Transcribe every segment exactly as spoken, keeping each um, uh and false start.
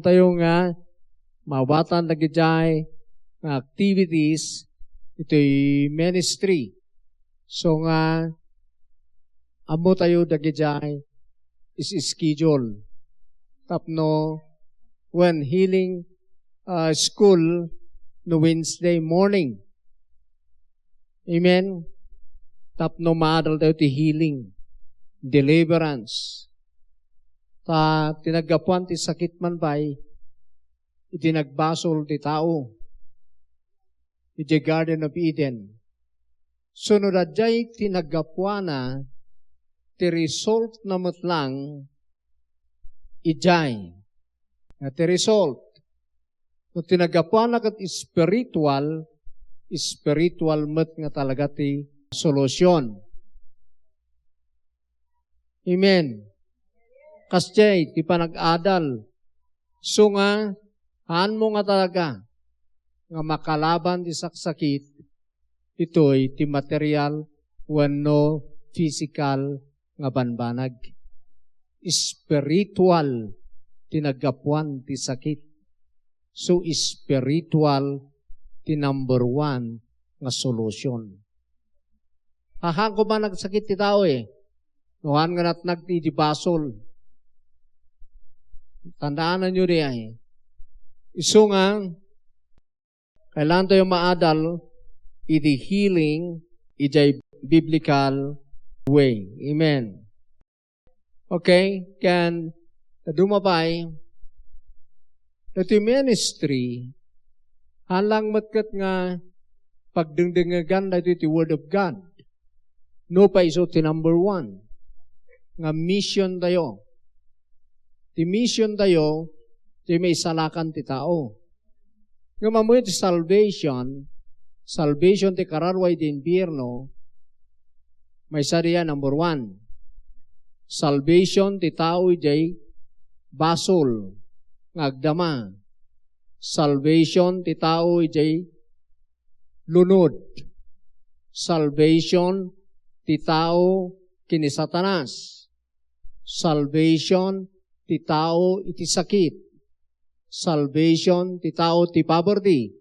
tayo nga maawatan dagidiay nga activities iti ministry. So nga, ammo tayo dagidiay is schedule. Tapno when healing, ah, school no Wednesday morning. Amen? Tapno maadal tayo ti healing, deliverance. Ta ti naggapuan ti sakit man pay, iti nagbasol ti tao, iti Garden of Eden. So no daydiay ti naggapuana, ti result na met lang, idiay. Nga ti result, no ti naggapuana ket spiritual, spiritual met nga talaga ti solusyon. Amen. Kasdiay ti panag-adal. So nga, haanmo nga talaga nga makalaban ti saksakit, itoy ti material wenno physical nga banbanag. Spiritual ti naggapuan ti sakit. So, spiritual ti number one nga solution. Haanko man nagsakit ti tao eh. No haan nga natnag ti, ti basol. Tandaanan yo di ay. Isu nga, kailangan tayo maadal iti healing idiay biblical way. Amen. Okay? Ken, ta dumapay, iti ministry, haan lang met ket nga pagdengdengegan daytoy ti Word of God. No pay isu ti number one nga mission tayo. Ti mission tayo, ti maisalakan ti tao. Ngem ammo ti salvation, salvation ti kararua iti impierno, maysa diay number one. Salvation ti tao idiay basol nga agdama. Salvation ti tao idiay lunod. Salvation ti tao ken ni Satanas. Salvation ti tao iti sakit. Salvation ti tao ti poverty.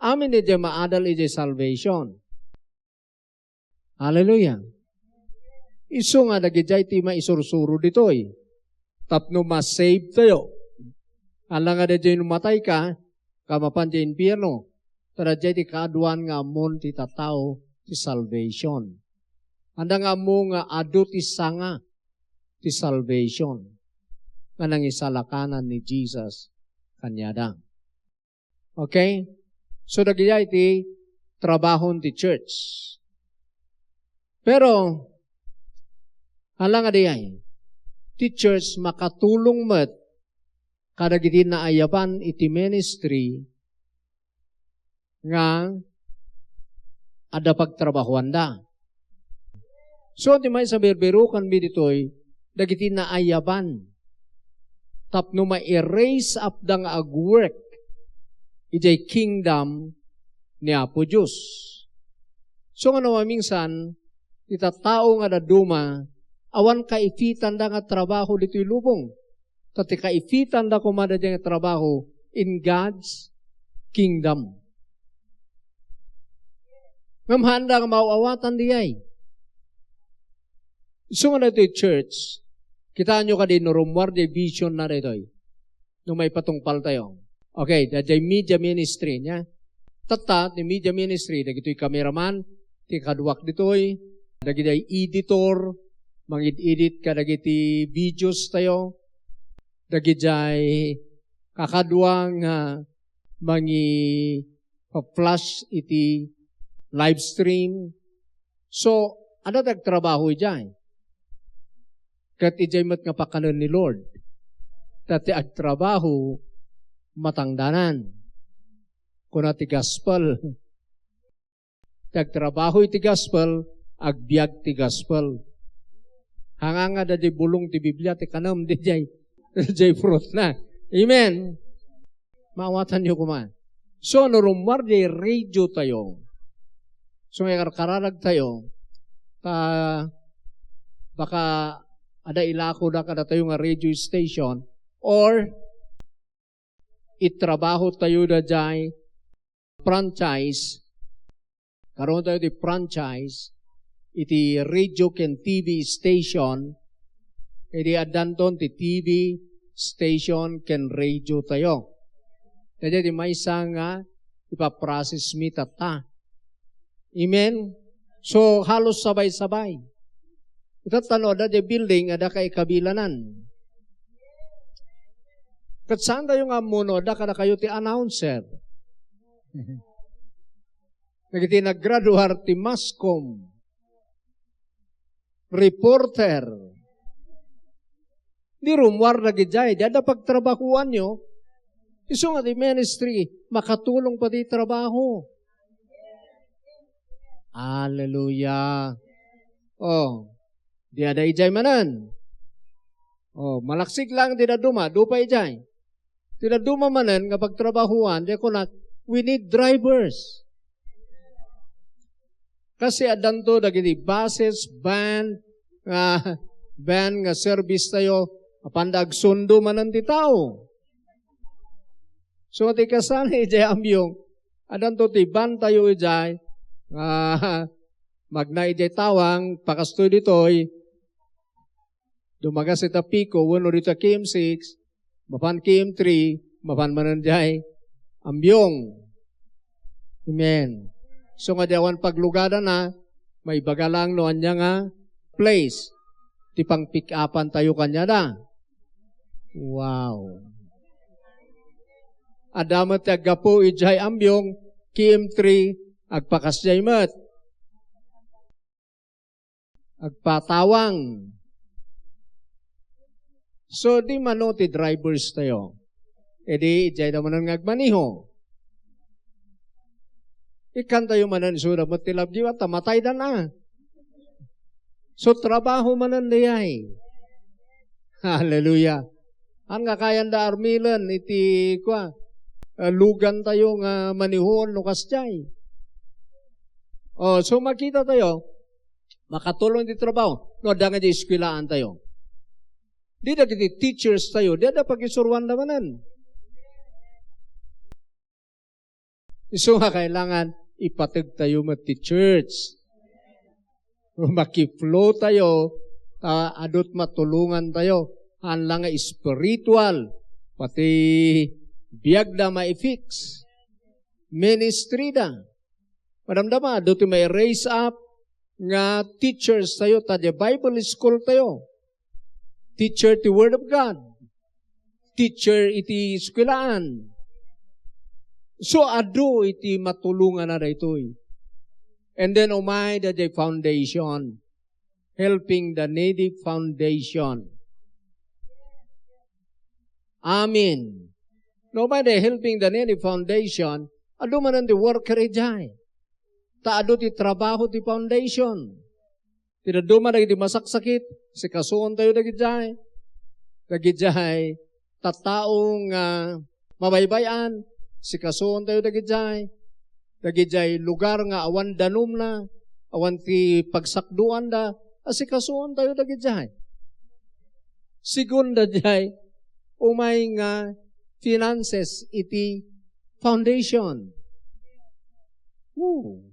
Amin idiay maadal idiay salvation. Hallelujah. Isu nga dagidiay ti maisursuro ditoy. Tapno ma-save tayo. Ala nga daydiay no matayka, ka mapan diay impierno. Ta daydiay ti kaaduan nga ammon ti tattao ti salvation. Anda nga ammo nga adu ti sanga ti salvation nga nangisalakanan ni Jesus kaniada. Okay? So, dagidiay ti trabahon ti church. Pero, ala nga diay, ti church makatulong met kadagiti naayaban iti ministry nga adda pagtrabahoanda. So, ti maysa birbirokanmi ditoy, dagiti naayaban tapno ma-raise up da nga agwork idiay kingdom ni Apo Dios. So, nga no maminsan, ti tattao nga dadduma, awan kaifitanda nga trabaho ditoy lubong. Ta ti kaifitanda koma daydiay nga trabaho in God's kingdom. Ngem haanda nga maaw-awatan diay. Isu nga daytoy church, kitaenyo kadi no rummuar diay vision na daytoy. No maipatungpal tayo. Okay, daydiay media ministry niya. Tatta, ti media ministry, dagitoy cameraman, ti kaduak ditoy, dagiti editor, mangid-edit kadagiti videos tayo, dagidiay kakadua nga mangi-flash iti live stream. So, adda ti agtrabaho idiay. Ket idiay met nga pakanen ni Lord. Ta ti agtrabaho, matangdanan. Kuna ti gospel. Ti agtrabaho iti gospel, agbiag ti gospel. Hangangad a di bulong ti Biblia ti kanem, di jay, di jay fruit na. Amen. Maawatanyo koma. So, no rummuar di radio tayo, so, nga karkararag tayo, ta, baka ada ilako da kadatayo nga radio station, or itrabaho tayo daydiay franchise, karon tayo ti franchise iti radio ken T V station, idi addanton ti T V station ken radio tayo. Daydiay ti maysa nga ipaprocess mi tatta. Amen? So, halos sabay-sabay. Itatta no, adda diay building, adda kaikabilanan. Ket saan tayo nga ammo no adda kadakayo ti announcer. Dagiti naggraduar ti mass comm, reporter. Di rummuar dagidiay, di adda pagtrabahuanyo. Isu nga ti ministry, makatulong pay ti trabaho. Hallelujah. Oh, di adda idiay manen. Oh, malaksik lang ti dadduma, adu pay idiay. Ti dadduma manen nga pagtrabahuan, di kunak, "We need drivers." Kasi addanto dagiti buses, van, nga, van nga service tayo, apanda agsundo manen ti tao. So, ti kasano idiay Ambiong, addanto ti van tayo idiay, nga, magna idiay Tawang, pakastoy ditoy, dumagas ita Pico, wenno dita K M six, mapan K M three, mapan manen diay Ambiong. Amen. So nga di awan paglugadana, maibaga lang no ania nga place ti pang-pick-upan tayo kaniada. Wow. Adda met ti aggapu idiay Ambiong, K M three, agpakasdiay met. Agpatawang. So, di mano ti drivers tayo. Idi, idiay da manen nga agmaniho. Ikkan tayo manen, isuda met ti labgiw, ta matay dan a. So, trabaho manen diay. Hallelujah. An nga kayan da armilen iti, kua, eh, lugan tayo nga manihuon no kasdiay. Oh, so makita tayo, makatulong ti trabaho. No, adda nga di eskwelaan tayo. Di dagiti teachers tayo, di adda pagisuruan da manen. Isu nga kailangan ipateg tayo met ti church. Makiflow tayo, ta adut matulongan tayo. Haan lang nga spiritual, pati biagda ma-fix. Ministry da. Madamdama, adu ti ma-raise up nga teachers tayo, ta di Bible school tayo. Teacher ti Word of God. Teacher iti eskuelaan. So, adu iti matulongana daytoy. And then, umay da di foundation. Helping the needy foundation. Amen. No, by the helping the needy foundation, adu manen ti worker idiay. Ta adu ti trabaho ti foundation. Ti dadduma dagiti masaksakit, sikasuon tayo dagidiay. Dagidiay tattao nga mabaybay-an, sikasuon tayo dagidiay. Dagidiay lugar nga awan danumna, awan ti pagsakduanda, a sikasuon tayo dagidiay. Sigun da diay, umay nga finances iti foundation. Woo.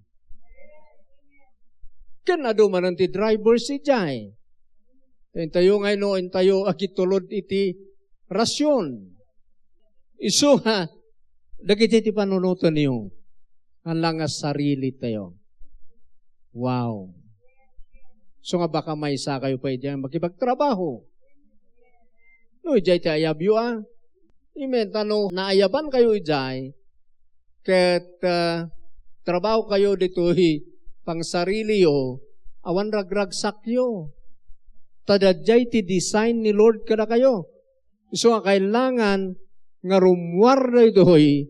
Ken adu manen ti drivers idiay. Intayo nga no, intayo agitulod iti rasion. Isu nga, dagiti ti panunotenyo, haan lang nga sarili tayo. Wow. So nga baka maysa kayo pay diay makipagtrabaho. No, idiay ti ayabyo, a. Amen. Ta no naayaban kayo idiay, ket, ah, trabaho kayo ditoy pangsariliyo, awan ragragsakyo. Ta daydiay ti design ni Lord kadakayo. Isu nga kailangan nga rummuar daytoy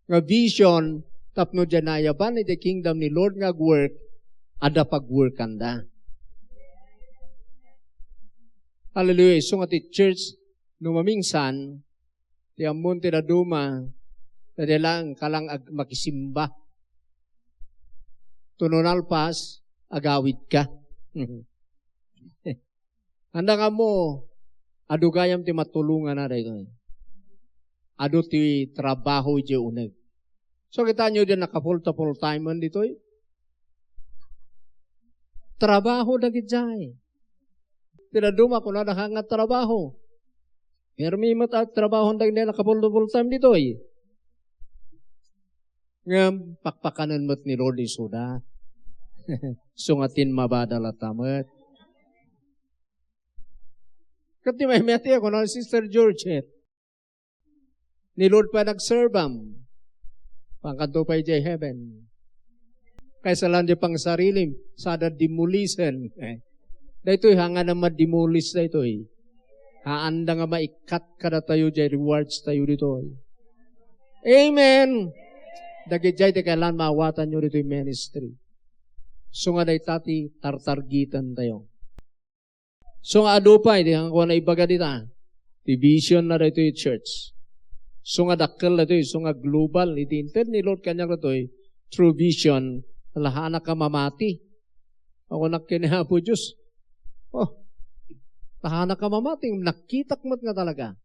nga vision tapno diay naayaban iti kingdom ni Lord nga agwork, adda pagworkanda. Hallelujah. Isu nga ti church, no mamingsan, ti ammon ti daduma, ta di lang kalang ag-, makisimba. Tuno nalpas, agawid ka. Anda nga mo, adu gayam ti matulongana daytoy. Adu ti trabaho idiay uneg. So, kitaenyo diay naka-full to full time man ditoy. Trabaho dagijay. Ti dadduma, kunada nga trabaho. Permi met a trabaho dagiti naka-full to full time ditoy. Ngem pakpakanen met ni Lord isuda. Isu nga timmabada latta met. Ket ti maymay ti, kuna ni Sister Georgette, ni Lord pay nagserbam. Pangkanto pay idiay heaven. Kaysa lang di pangsarilim, sada demolition. Eh, daytoy hanga na ma-demolish daytoy. Haanda nga maikkat kadatayo diay rewards tayo ditoy. Amen. Dagijay ti kailan maawatanyo ditoy ministry. So nga dayta ti tartargiten tayo. So nga adu pay, di nga kuana ibaga dita. Ti vision na daytoy church. So nga dakkel daytoy, so nga global. Iti inted ni Lord kaniak daytoy, through vision, lahanak a mamati. Ako nak ken ni Apo Dios. Oh, lahanak a mamati. Nakitak met nga talaga.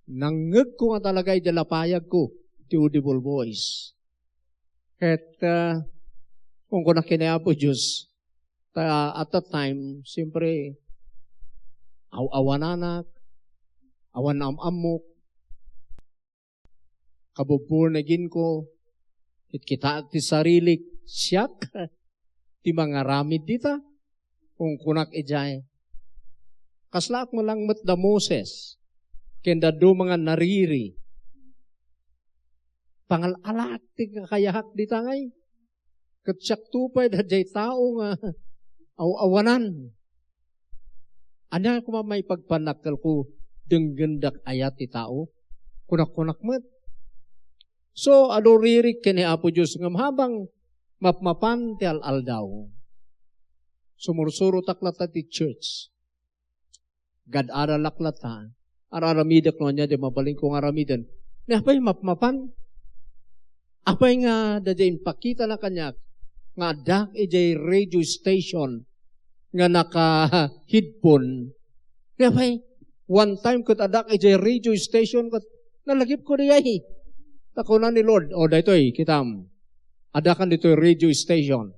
Nangngegko nga talaga iti lapayagko, ti audible voice. Ket, ah, kung kunak ken ni Apo Dios, ta, at that time, siyempre, aw-awananak, awan am-ammok, kabubbor na ginko, kitkitaak ti sarilik, siak, ti mangaramid dita, kung kunak idiay. Kaslaak met lang met da Moses, ken dadduma nga nariri. Pangal-alaak ti kakayahak dita ngay. Ket siakto pay daydiay tao nga aw-awanan. Ania koma maipagpanakkelko, denggendak aya ti tao? Kunak-kunak met. So, adu ririk ken ni Apo Dios ngem habang mapmapan ti al-aldaw, sumursurotak latta ti church. Gad-aralak latta, ar-aramidek no ania di mabalinko nga aramiden. Ni apay mapmapan? Apay nga daydiay impakitana kaniak nga addak idiay radio station nga naka-headphone. Ni apay, one time ket addak idiay radio station ket nalagipko diay. Ta kuna ni Lord, "O, daytoy, kitam. Addakan ditoy radio station."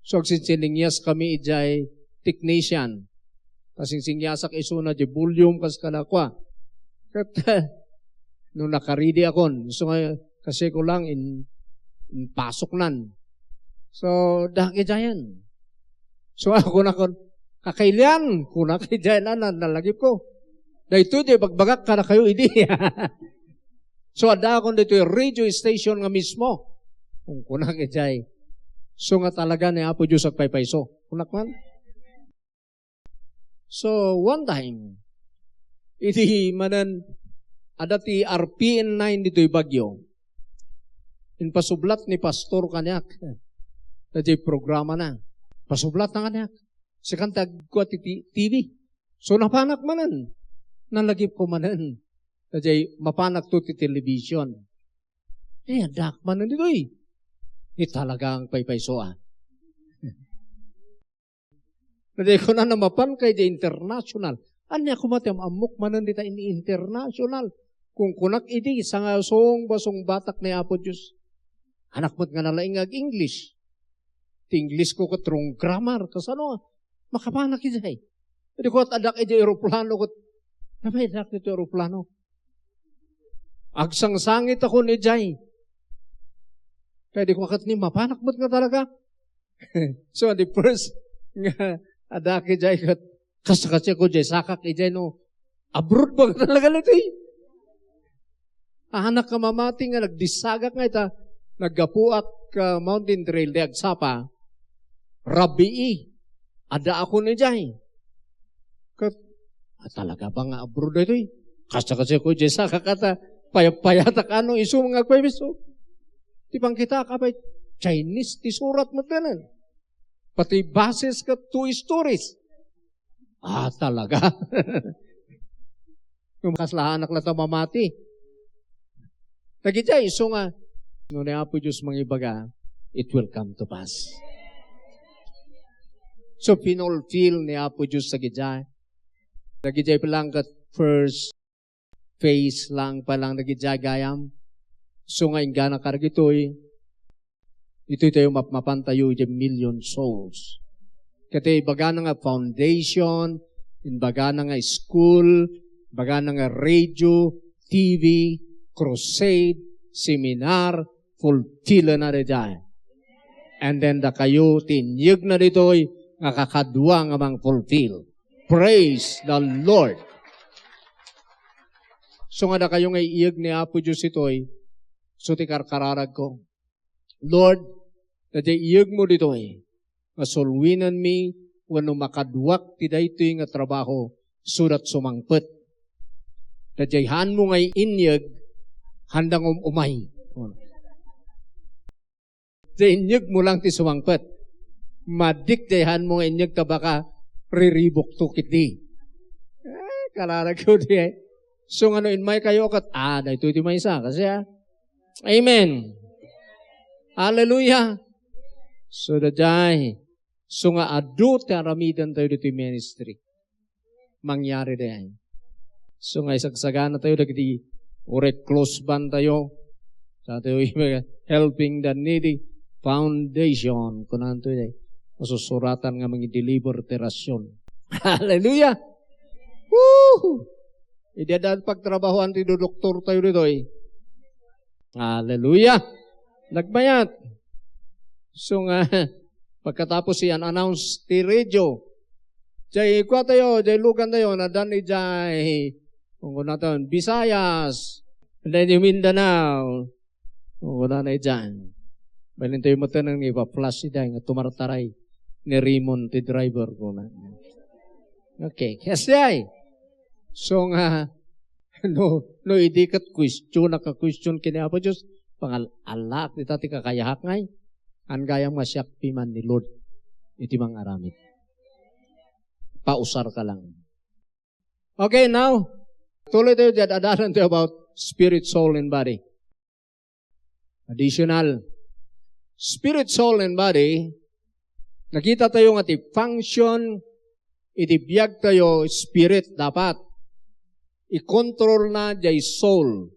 So, agsinsiningias kami idiay technician. Kasingsingiasak isuna di volume, kas kadakua. Ket, no nakaridi akon, isu nga, kasi ko lang in, inpasoknan. So, daki diayen. So, ako nakon, "Kakailian," kunak idiay na, na, nalagipko. Daytoy di bagbagak kadakayo idi. So, addaakon ditoy radio station nga mismo. Kung kunak idiay, so nga talaga ni Apo Dios agpaypayso. Kunak man. So, one time, idi manen, adda ti R P N nine ditoy Baguio. Impasublat ni pastor kaniak. Daydiay programa na. Pasublat na kaniak. Sikan ti agkua ti ti-, T V. So, napanak manen. Nalagipko manen. Daydiay mapanakto ti television. Eh, addak manen ditoy. Eh, talagang paypayso, ah. Daydiay kunana, "Mapan kay di international." Ania koma ti am-ammok manen dita in international? Kung kunak idi, sangasongbasongbatak ni Apo Dios. Anak met nga nalaing nga ag-English. Ti English ko ket wrong grammar, kasano? Makapanak idiay. Idi ko addak idiay eroplano ket, "Napay addak iti eroplano?" Agsangsangit akon idiay. Kay di ko ket ni mapanak met nga talaga. So, the first nga addak idiay ket, kas-, kasi ko idiay sakak idiay no, abroad ba talaga ditoy? Anak ka mamati nga nagdisagak nga ita, naggapuak ka Mountain Trail, di agsapa, rabii, adda ako ni jay. Ket, "Ah, talaga ba nga abroad itoy? Kasta kasi ko jay sa kakata, payat-payatak ano, isu nga agpaybiso." Ti pangkitaak, apay, Chinese ti surat met kanen. Pati buses ket two stories. Ah, talaga? Ngem kaslaanak latta mamati. Dagiti isu nga, no ni Apo Dios mangibaga, it will come to pass. So, pinulfill ni Apo Dios dagiti, dagiti plan ket first Phase lang pa lang dagiti gayam. So nga inggana kadagitoy, itoy tayo mapmapan tayo iti million souls. Ket ibagana nga foundation, ibagana nga school, ibagana nga radio, T V, crusade, seminar, fulfillna daydiay. And then dakayo ti inyegna ditoy nga kakadua nga mang-fulfill. Praise the Lord. So nga dakayo nga iyeg ni Apo Dios itoy, so ti karkararagko. Lord, daydiay iyegmo ditoy, nga sulwinenmi wenno makaduak ti daytoy nga trabaho, sudat sumangpet. Daydiay haanmo nga inyeg, handang um-umay. Daydiay inyegmo lang ti sumangpet. Madik daydiay haanmo nga inyeg ta baka riribukto ketdi. Ah, kararagko di ay. So nga no inmaykayo ket, ah, daytoy ti maysa. Kasi, ah, amen. Hallelujah. So, daydiay. So nga adu ti aramiden tayo ditoy ministry. Mangyari daydiay. So nga isagsagana tayo dagiti uray close band tayo. Sa tayo helping the needy foundation. Kunanto daydiay. Masusuratan nga mangi-deliver ti rason. Hallelujah! Woo! Idi adda pagtrabahoan ti dudoktor tayo ditoy. Hallelujah! Nagbayat. So nga, pagkatapos iyan announce ti radio. Jay kua tayo, jay lugan tayo, nadan ijay, kung kunaton, Visayas, nadan ijay Mindanao. Kung kunana ijan. Balin tayo matanan nga ipa-flash ijay, nga tumartaray ni Raymond ti driver ko na. Okay, kasi ay. So nga, no, no, idi ket question, naka-question kini Apo Dios, pangal-, ala, dita ti kakayahak ngay, an gayam nga siak piman ni Lord, iti mangaramid. Pausar ka lang. Okay, now, tuloy tayo dyan, adalan tayo about spirit, soul, and body. Additional. Spirit, soul, and body, nakita tayo nga ti function iti biag tayo, spirit, dapat i-control na jay soul,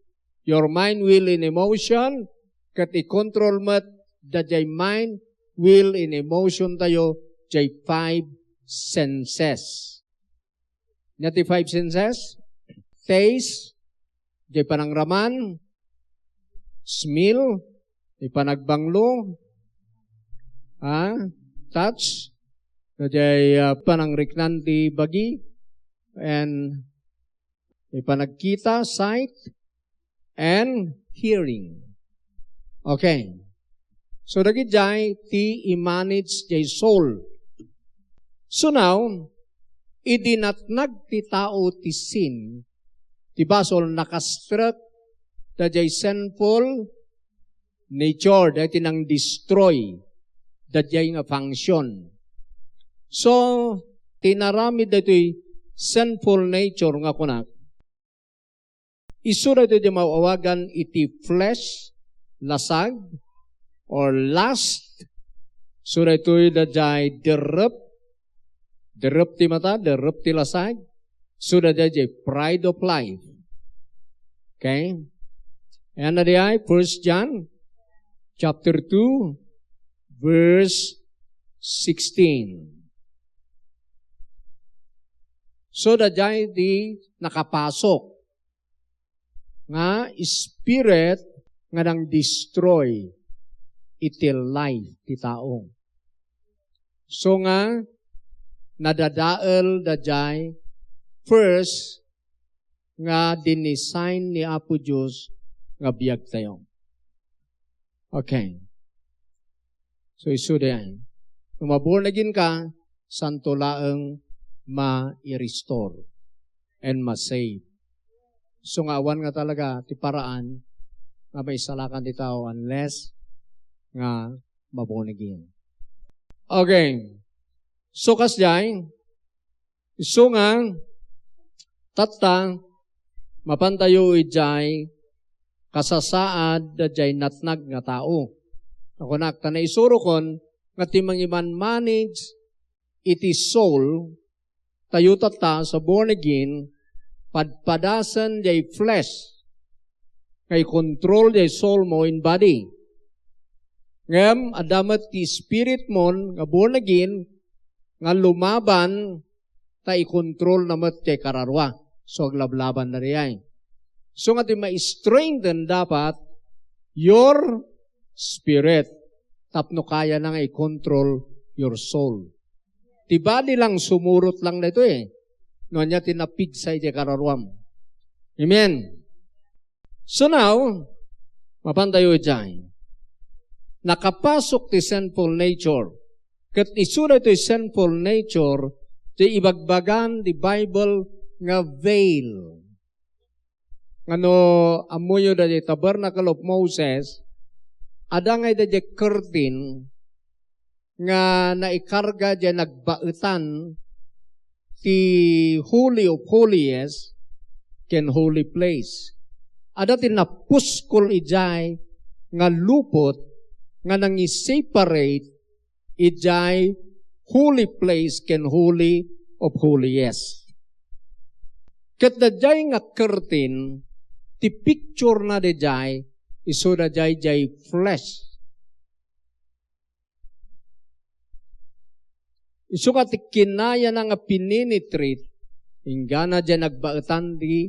your mind, will, and emotion, ket i-control met da jay mind, will, and emotion tayo jay five senses. Nia ti five senses? Taste, jay panangraman, smell, jay panagbanglo, ah, touch, jay, ah, panangriknan ti bagi, and jay panagkita, sight, and hearing. Okay. So, dagiti jay ti i-manage jay soul. So now, idi natnag ti tao ti sin, ti basol nakastrek da jay sinful nature, daytoy nang-destroy da jay nga function. So, tinaramid daytoy sinful nature nga kunak, isu daytoy ti maawagan iti flesh, lasag, or lust. So daytoy da jay derrep, derrep ti mata, derrep ti lasag. So da jay pride of life. Okay? Ayan na di ay, First John chapter two, verse sixteen. So, da jay di nakapasok nga spirit nga nang-destroy iti life ti tao. So nga, nadadael da jay first nga dinesign ni Apo Dios nga biag tayo. Okay. So, isu diay. No ma-born again ka, santo laeng ma-restore and ma-save. So nga awan nga talaga ti paraan nga maisalakan ti tao unless nga ma-born again. Okay. So, kasdiay, isu nga, tatta, mapantayo idiay kasasaad daydiay natnag nga tao. Nakunak, ta naisurokon nga ti mangiman-manage iti soul tayo tatta sa born again, padpadasen jay flesh nga ikontrol jay soul mo in body. Ngem adda met ti spirit mon nga born again nga lumaban ta ikontrol na met jay kararua. So, aglablabanda diay. So nga ti ma-strengthen dapat your spirit tapno kaya na nga i-control your soul. Ti body lang sumurot lang daytoy, eh. No ania ti napigsa iti kararuam. Amen. So now, mapantayo idiay. Nakapasok ti sinful nature. Ket isu daytoy sinful nature ti ibagbagan ti Bible nga veil. Nga no ammoyo daytoy Tabernacle of Moses, adda nga daytoy curtain nga naikarga diay nagbaetan ti Holy of Holies ken Holy Place. Adda ti napuskol idiay nga lupot nga nangiseparate idiay Holy Place ken Holy of Holies. Ket daydiay nga curtain, ti picture na daydiay, isu daydiay diay flesh. Isu nga ti kinayana nga pininetrate, inggana diay nagbaetan ti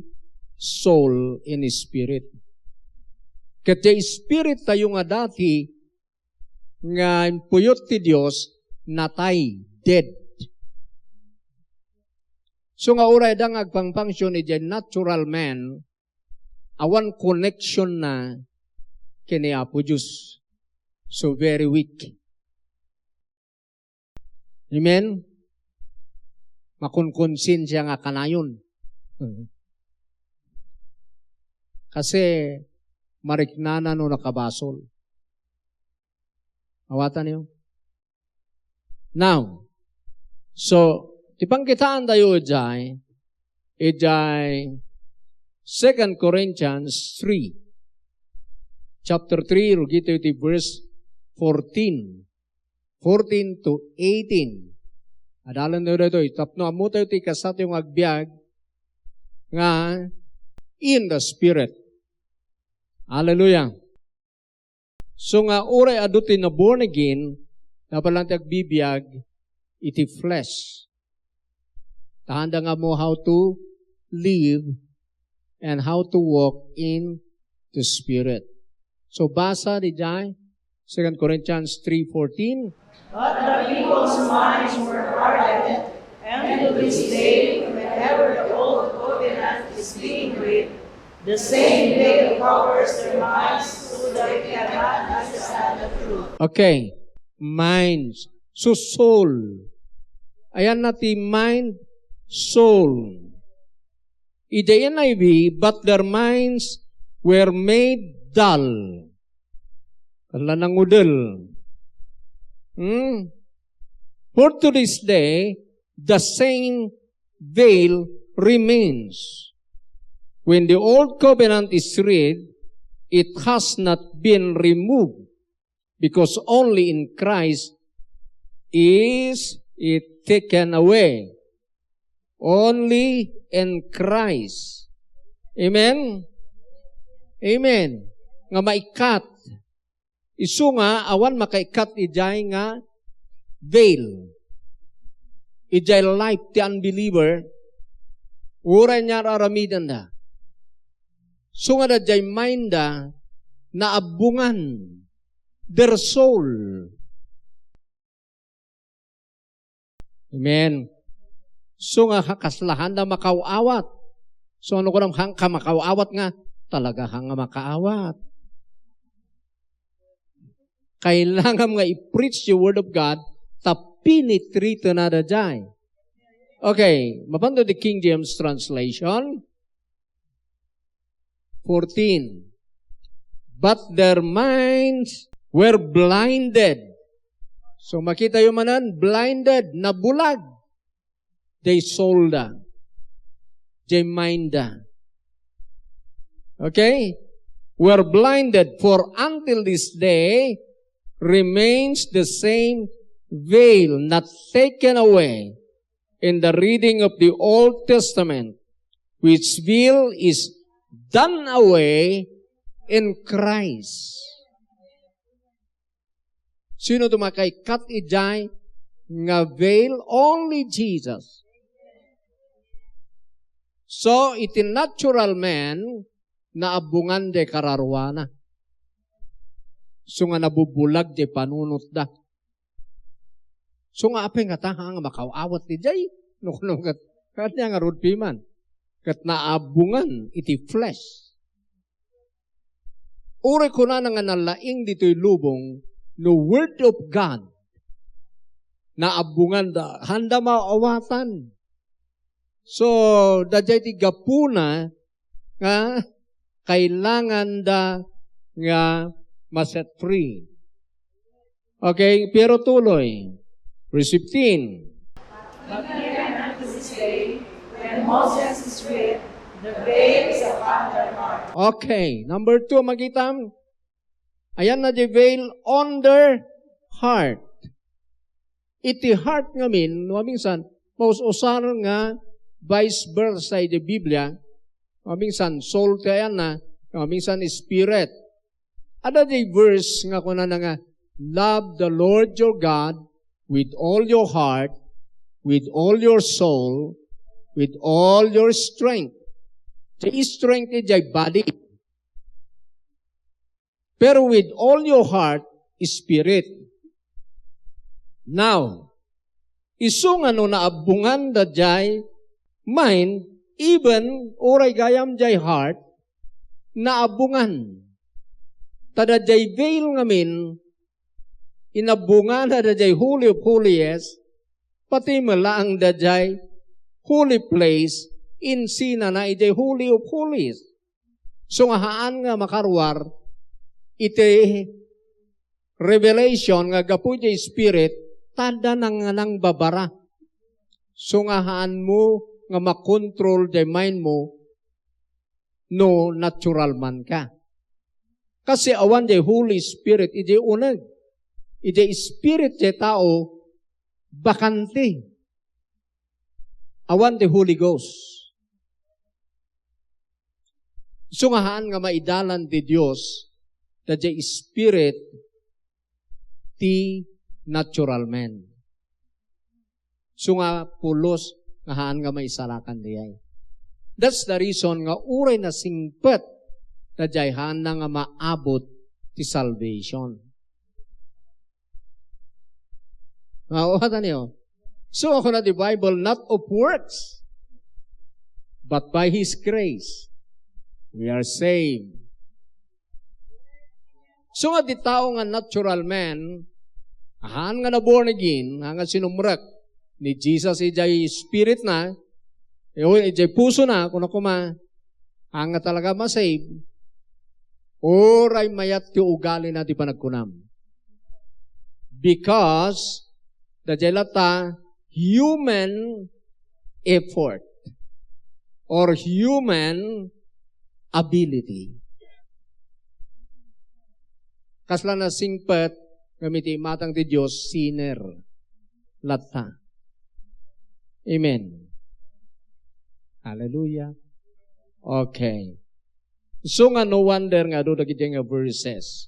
soul and spirit. Ket diay spirit tayo nga dati, nga impuyot ti Dios, natay, dead. So nga uray da nga agpangpangsion idiay natural man, awan connection na ken ni Apo Dios. So very weak. Amen? Makunkonsensia nga kanayon. Kasi mariknana no nakabasol. Awatanyo? Now, so, ti pangkitaan tayo idiay, idiay Second Corinthians three, chapter three, rugi tayo ti verse fourteen, fourteen to eighteen. Adalan tayo daytoy, tapno ammo tayo ti kasatayo nga agbiag nga in the Spirit. Hallelujah. So nga, uray adu ti na-born again, dapat lang ti agbibiag iti flesh. Tahanda nga mo how to live and how to walk in the Spirit. So, basa di jay, Second Corinthians three fourteen. But the people's minds were hardened, and to this day, whenever the old covenant is being read, the same veil covers their minds so that they cannot understand the truth. Okay. Minds. So, soul. Ayan na ti mind, soul. Iti N I V, but their minds were made dull. Ala nangudel. Hmm? For to this day, the same veil remains. When the old covenant is read, it has not been removed, because only in Christ is it taken away. Only in Christ. Amen? Amen. Nga maikkat. Isu nga awan makaikkat idiay nga veil. Idiay life ti unbeliever, uray nia ar-aramidenda. Isu nga daydiay mind da, naabbongan. Their soul. Amen. So nga, ha, kasla, handa makaw-awat. So, ano ko lang, hang ka makaw-awat nga, talaga hang nga makaawat. Kailangan nga i-preach yung word of God, ta penetrate na da jay. Okay, mapanto the King James translation. Fourteen. But their minds were blinded. So, makita yo manen, blinded, nabulag. They sold da. They mind da. Okay? Were blinded, for until this day remains the same veil not taken away in the reading of the Old Testament, which veil is done away in Christ. Sino ti makaikkat idiay nga veil? Only Jesus. So, iti natural man, naabbongan diay kararuana. So nga nabubulag diay panunotda. So nga apay nga ta, ha, nga makaw-awat idiay? No, no, ket, ket ania ngarud piman? Ket naabbongan iti flesh. Uray kunana nga nalaing ditoy lubong, no Word of God, naabbongan da, handa maawatan. So, daydiay ti gapuna nga kailanganda nga ma-set free. Okay, pero tuloy. Verse fifteen. But even unto this day, when Moses is read, the veil is upon their heart. Okay, number two, makita, ayan na the veil on their heart. Iti heart ngamin, no, minsan, maus-usar nga vice versa iti Biblia, no, minsan, soul ti ayanna, no, minsan, spirit. Adda di verse nga kunana nga, "Love the Lord your God with all your heart, with all your soul, with all your strength." Ti strength idiay body. Pero with all your heart, spirit. Now, isu nga no naabbongan daydiay mind, even uray gayam diay heart, naabbongan. Ta daydiay veil ngamin, inabbongana daydiay Holy of Holies, pati met laeng daydiay holy place, insinana idiay Holy of Holies. So nga haan nga makaruar iti revelation nga gapu iti Spirit, ta adda nangnganangbabara. So nga haanmo nga makontrol diay mind mo no natural man ka. Kasi awan diay Holy Spirit idiay uneg. Idiay spirit diay tao, bakante. Awan ti Holy Ghost. Isu nga haan nga maidalan ti Dios, ta diay spirit ti natural man. Isu nga pulos nga haan nga maisalakan diay. That's the reason nga uray nasingpet, ta diay haanna nga maabot ti salvation. Maawatan niyo? So, kuna ti Bible, "Not of works, but by His grace, we are saved." So nga ti tao nga natural man, haan nga na-born again, haan nga sinumrek ni Jesus idiay spirit na, eh, o idiay puso na, kuna koma, haan nga talaga ma-save, uray mayat ti ugalina ti panagkunam. Because, daydiay latta, human effort or human ability. Kasla nasingpet ngem iti imatang ti Dios, sinner latta. Amen. Hallelujah. Okay. So nga no wonder nga adu dagiti nga verses.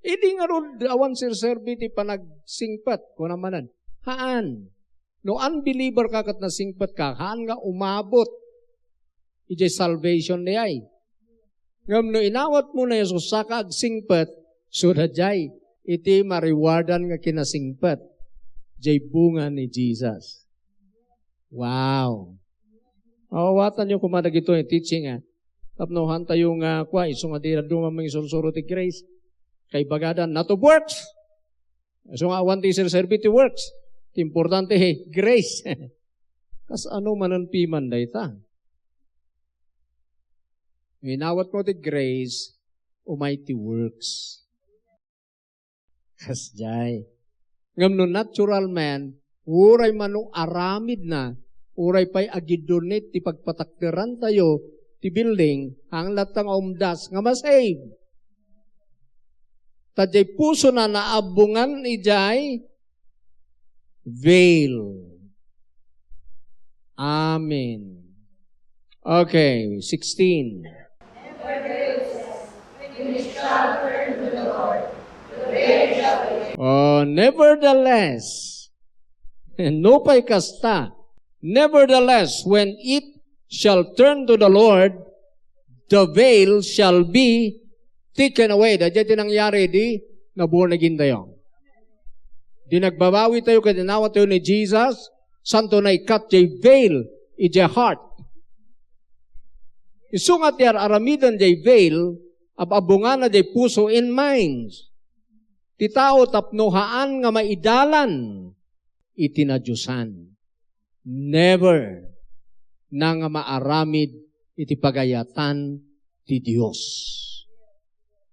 Idi ngarud awan serserbi ti panagsingpet, kuna manen, haan. No unbeliever ka ket nasingpet ka, haan nga umabot idiay salvation diay. Ngem no inawatmo ni Jesus, saka agsingpet, so daydiay iti ma-rewardan nga kinasingpet, diay bunga ni Jesus. Wow! Awawatanyo koma dagitoy teaching, ah. Tapno haantayo nga, kua, isu nga di adu nga mangisursuro ti grace. Kaibagada, not of works. Isu nga awan ti serserbi ti works. Ti importante, eh, grace. Kasano manen piman dayta? Inawatmo ti grace, umay ti works. Kasdiay. Ngem no natural man, uray mano aramidna, uray pay agidunit ti pagpatakderantayo ti building, haan latta nga umdas nga ma-save. Ta diay pusona naabbongan idiay veil. Amen. Okay, sixteen. Oh, nevertheless, no pay kasta, nevertheless, when it shall turn to the Lord, the veil shall be taken away. Daydiay ti nangyari idi na-born again tayo. Idi nagbabawi tayo ket inawat tayo ni Jesus, santo, naikkat jay veil idiay heart. Isu nga ti ar-aramiden jay veil, ab-abbungana jay puso in minds ti tao tapno haan nga maidalan iti nadiosan. Never na nga maaramid iti pagayatan ti Dios.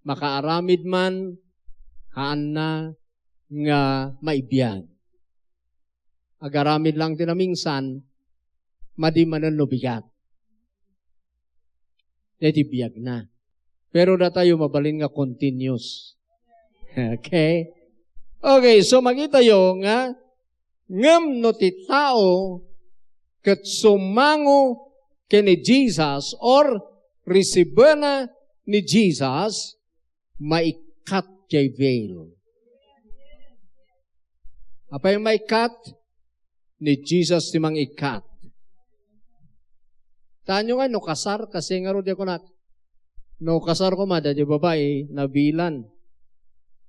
Makaaramid man, haanna nga maibiag. Agaramid lang ti namingsan, madi manen no bigat. Daydi biagna. Pero datayo mabalin nga continuous. Okay? Okay, so makitayo nga ngem no ti tao ket sumango ken ni Jesus or risibena ni Jesus, maikkat jay veil. Apay maikkat? Ni Jesus ti mangikkat. Tanyo nga no kasar, kasi nga ro di kunak. No kasar koma, daydi babai, nabilan.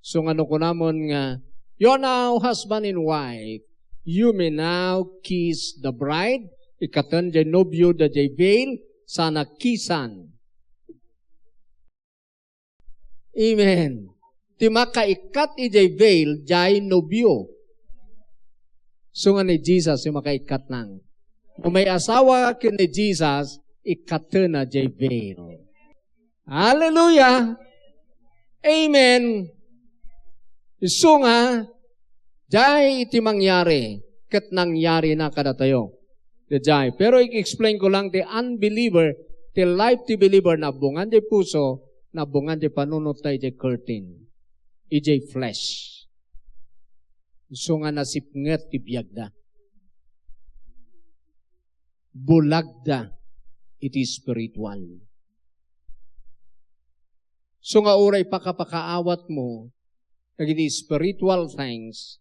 So nga no kunamon nga, "You're now husband and wife. You may now kiss the bride." Ikkaten jay nobio daydiay veil, sana kisan. Amen. Ti makaikkat idiay veil, diay nobio. So nga ni Jesus ti makaikkat nang. No may asawa ken ni Jesus, ikkatena diay veil. Hallelujah! Amen. Isu nga, diay iti mangyari, ket nangyari na kadatayo. Diay. Pero i-explain ko lang ti unbeliever, ti life ti believer, naabbongan diay puso, naabbongan diay panunotda idiay curtain, idiay flesh. Isu nga nasipnget ti biagda. Bulagda iti spiritual. So nga uray pakapakaawatmo dagiti spiritual things,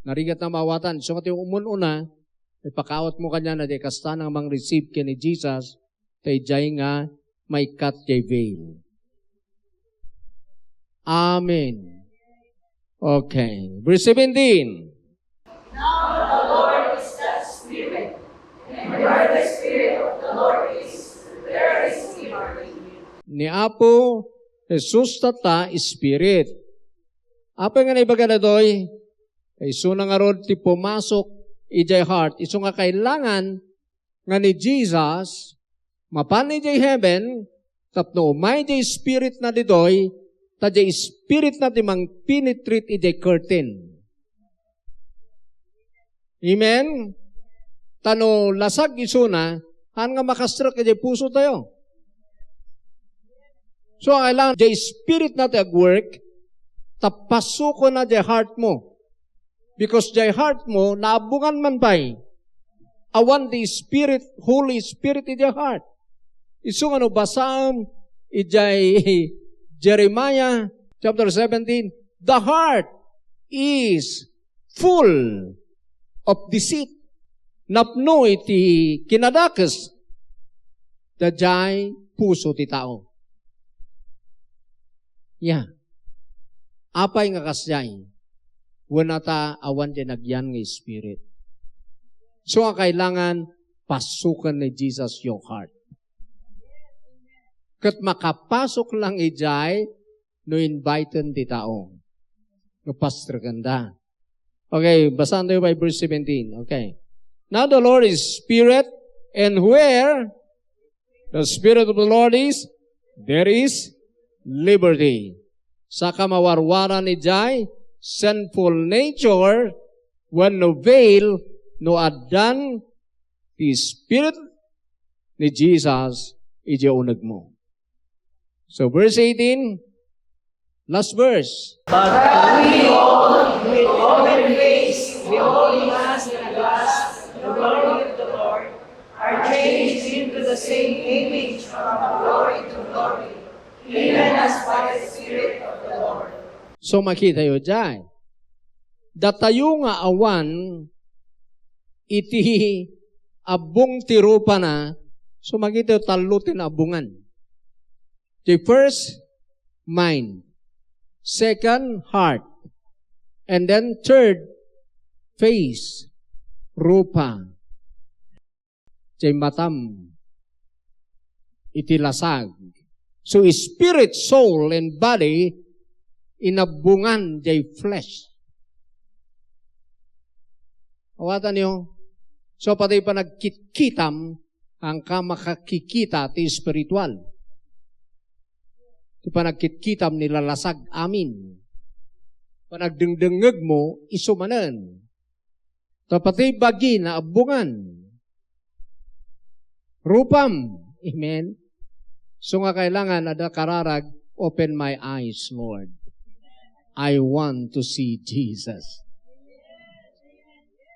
narigat na maawatan. So nga ti umun-una, ipakaawatmo kaniana, diay kasta nga mang-receive ken ni Jesus, ta idiay nga maikkat diay veil. Amen. Okay. Verse seventeen. Now the Lord is the Spirit, and where the Spirit of the Lord is, there is liberty. Ni Apo Jesus tatta Spirit. Apay nga naibaga daytoy? Isuna ngarud ti pumasok idiay heart. Isu nga kailangan nga ni Jesus, mapan idiay heaven, tapno umay diay Spirit na ditoy, ta diay Spirit na ti mang-penetrate idiay curtain. Amen? Ta no lasag isuna, haan nga makastrek idiay puso tayo. So, kailangan diay Spirit na ti agwork, ta pasuken na diay heart mo. Because diay heart mo, naabbongan man pay. Awan ti Spirit, Holy Spirit idiay heart. Isu nga no basaem idiay Jeremiah chapter seventeen, "The heart is full of deceit." Napno iti kinadakes daydiay puso ti tao. Ya. Apay nga kasdiay? Wen ata awan diay nagyan nga spirit. So, nga kailangan, pasuken ni Jesus your heart. Ket makapasok lang idiay no inviten ti tao. No pastrekenda. Okay, basaen tayo by verse seventeen. Okay. Now the Lord is Spirit, and where the Spirit of the Lord is, there is liberty. Saka mawarwaran idiay sinful nature wenno veil no addan ti Spirit ni Jesus idiay unegmo. So, verse eighteen, last verse. But we all, with open face, beholding as in a glass the glory of the Lord, are changed into the same So, makitayo jay. Datayo nga awan iti abbong ti rupana, so, makitayo tallo ti naabungan. The first, mind. Second, heart. And then third, face, rupa. Jay matam iti lasag. So, spirit, soul, and body, inabbungan jay flesh. Awatanyo? So, pati panagkitkitam, angka makakikita ti espiritual. Ti panagkitkitam, nilalasag amin. Panagdengdengngegmo, isu manen. Ta pati bagi naabbungan. Rupam. Amen. So nga kailangan adda kararag, "Open my eyes, Lord. I want to see Jesus."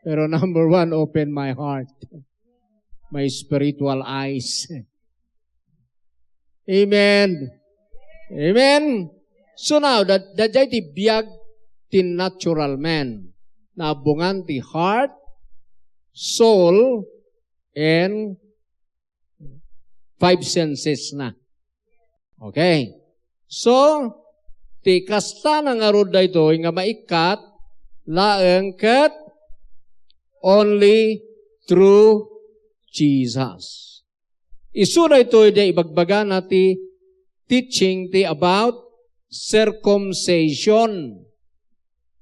Pero number one, open my heart. My spiritual eyes. Amen. Amen. So now, da-, daydiay ti biag ti natural man. Naabungan ti heart, soul, and five senses na. Okay. So, ti kasta na ngarud daytoy nga maikkat, laeng ket only through Jesus. Isu daytoy ti ibagbagana ti teaching ti about circumcision.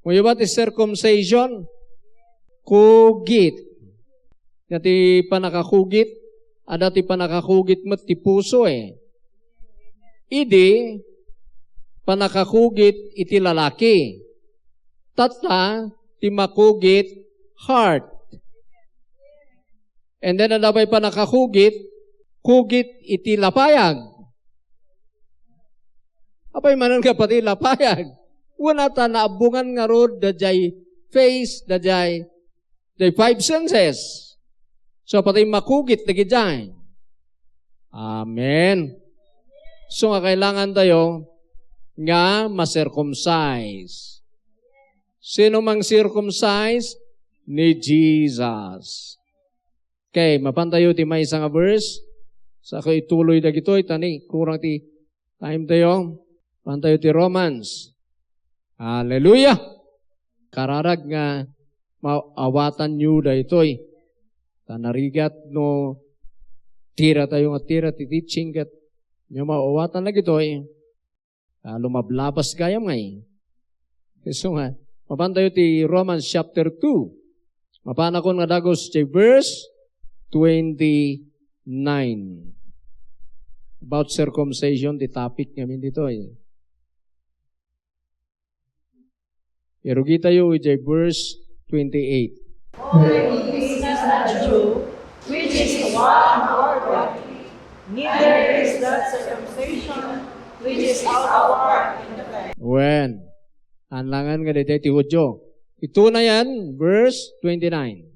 Kayatyo ba ti circumcision? Kugit. Nga ti pannakakugit, adda ti pannakakugit met ti puso, eh. Idi, pannakakugit iti lalaki. Tatta, ti makugit, heart. And then, adda pay pannakakugit, kugit iti lapayag. Apay manen nga pati lapayag? Wen, ta naabbungan ngarud daydiay face, daydiay, daydiay five senses. So, pati makugit dagijay. Amen. So nga kailangan tayo nga ma-circumcise. Sino mang circumcise? Ni Jesus. Okay, mapantayo ti maysa nga verse. Sa ko ituloy dagitoy, tani, kurang ti time tayo. Mapantayo ti Romans. Hallelujah! Kararag nga maawatanyo daytoy. Ta narigat no tira tayo nga tira ti teaching ket no maawatan dagitoy. Ah, lumablabas gayam ngay. Isu nga, mapantayo ti Romans chapter two. Mapanakon nga dagus ti verse twenty-nine. About circumcision, ti topic ngamin ditoy. Irugitayo idiay verse twenty-eight. For it is not a Jew which is one or body, neither is that circumcision which is outward in the flesh. Wen, alangan nga daydiay ti Judio. Itunayan, verse twenty-nine.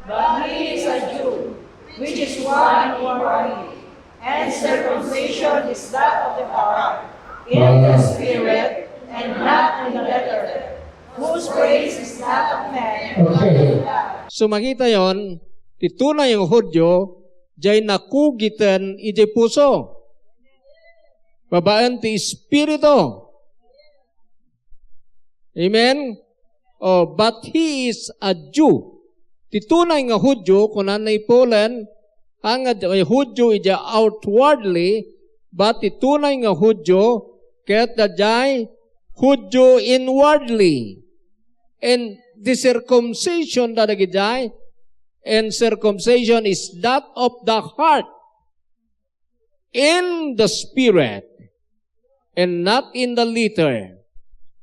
But he is a Jew, which is one inwardly, and circumcision is that of the heart, in the spirit, and not in the letter, whose praise is not of men, but of God. So, makitayon, ti tunay nga Judio, diay nakugiten idiay puso. Babaen ti Espiritu. Amen? Oh, but he is a Jew. Ti tunay nga Judio, kuna ni Paul, haan nga Judio iti outwardly, but ti tunay nga Judio, ket daydiay Judio inwardly. And the circumcision dagijay, and circumcision is that of the heart, in the spirit, and not in the letter,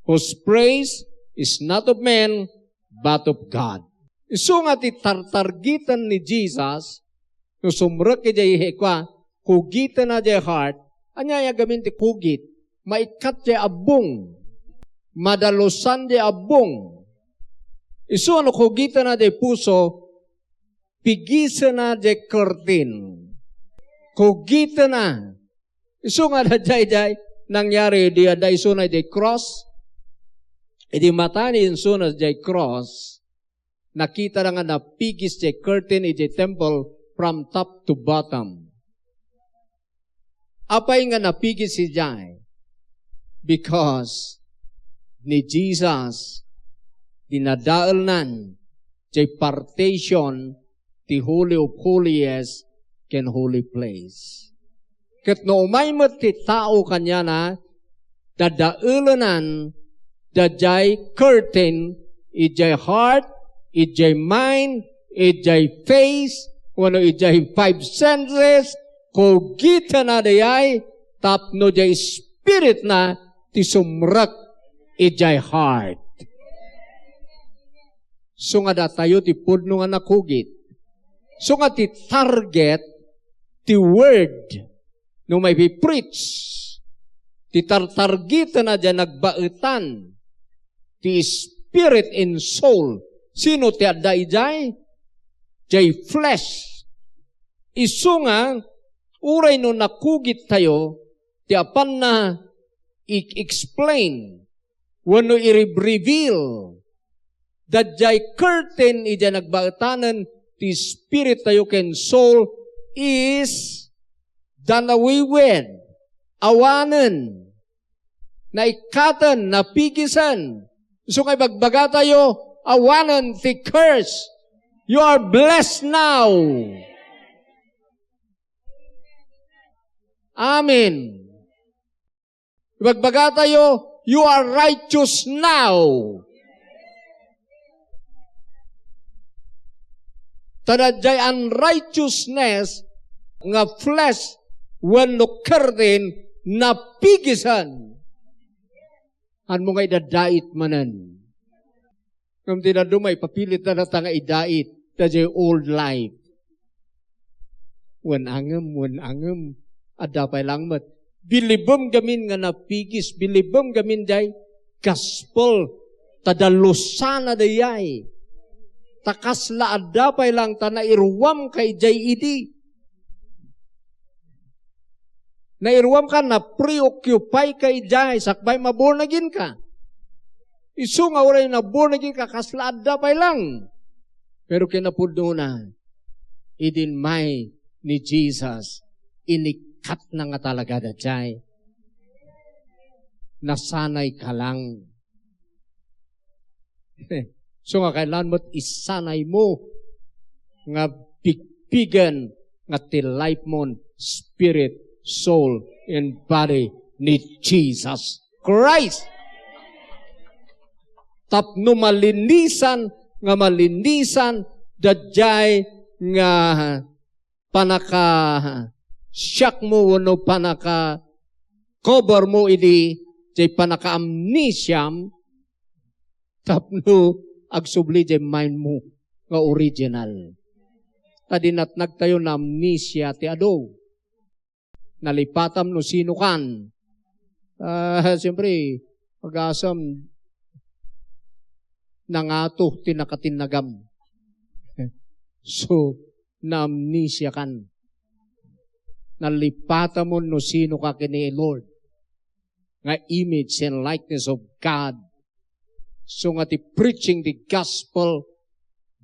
whose praise is not of men, but of God. Isu nga ti tartargiten ni Jesus, no sumrek idiay kua, kugitena diay heart, ania aya gamin ti kugit? Maikkat diay abbong, madalusan diay abbong. Isu no kugitena diay puso, pigisena diay curtain. Kugitena. Isu nga daydiay, nangyari idi adda isuna idiay cross? Idi matay ni isuna idiay cross, nakita na nga napigis diay curtain idiay temple from top to bottom. Apay nga napigis idiay? Because ni Jesus, dinadaelnan diay partition ti Holy of Holies ken Holy Place. Ket no umay met ti tao kaniana, dadaelenan daydiay curtain idiay heart, idiay mind, idiay face, wenno idiay five senses, kugitena daydiay tapno diay spiritna ti sumrek idiay heart. So nga datayo ti pudno nga nakugit. So nga ti target ti word no maipipreach, ti tartargeten a diay nagbaetan ti spirit and soul. Sino ti adda idiay? Diay flesh. Isu nga, uray no nakugit tayo, ti apanna i-explain wenno i-reveal daydiay curtain idiay nagbaetanen ti spirit tayo ken soul is done away with, awanen, naikkaten, napigisen. Isu nga ibagbaga tayo, awanen ti curse. You are blessed now. Amen. Ibagbaga tayo, you are righteous now. Ta daydiay unrighteousness nga flesh wenno curtain napigisen. Hanmo nga idadait manen. Ngem ti dadduma, ipapilit na data nga idait daydiay old life. Wen angem, wen angem, adda pay lang met. Bilibem gamin nga napigis, bilibem gamin diay gospel, ta dalusana dayay. Ta kasla adda pay lang, ta nairuam ka idiay idi. Nairuam ka, na-preoccupy ka idiay, sakbay maborn again ka. Isu nga uray naborn again ka, kasla adda pay lang. Pero kinapudnona, idin may ni Jesus, inikkatna nga talaga daydiay. Nasanay ka lang. So nga kailangan mo't isanay mo nga bigbigen nga ti life mon, spirit, soul, and body ni Jesus Christ. Tapno malinisan nga malinisan, daydiay nga panaka-shock mo wenno panaka-cover mo idi diay panaka-amnesiam tapno agsubli diay mind mo nga original. Ta dinatnag tayo na amnesia ti adu. Nalipatam no sino kan. Ah, siyempre, pag-asam, nangato ti nakatinnagam. So, na-amnesia kan. Nalipatamon no sino ka ken ni Lord. Nga image and likeness of God. So nga ti preaching the gospel,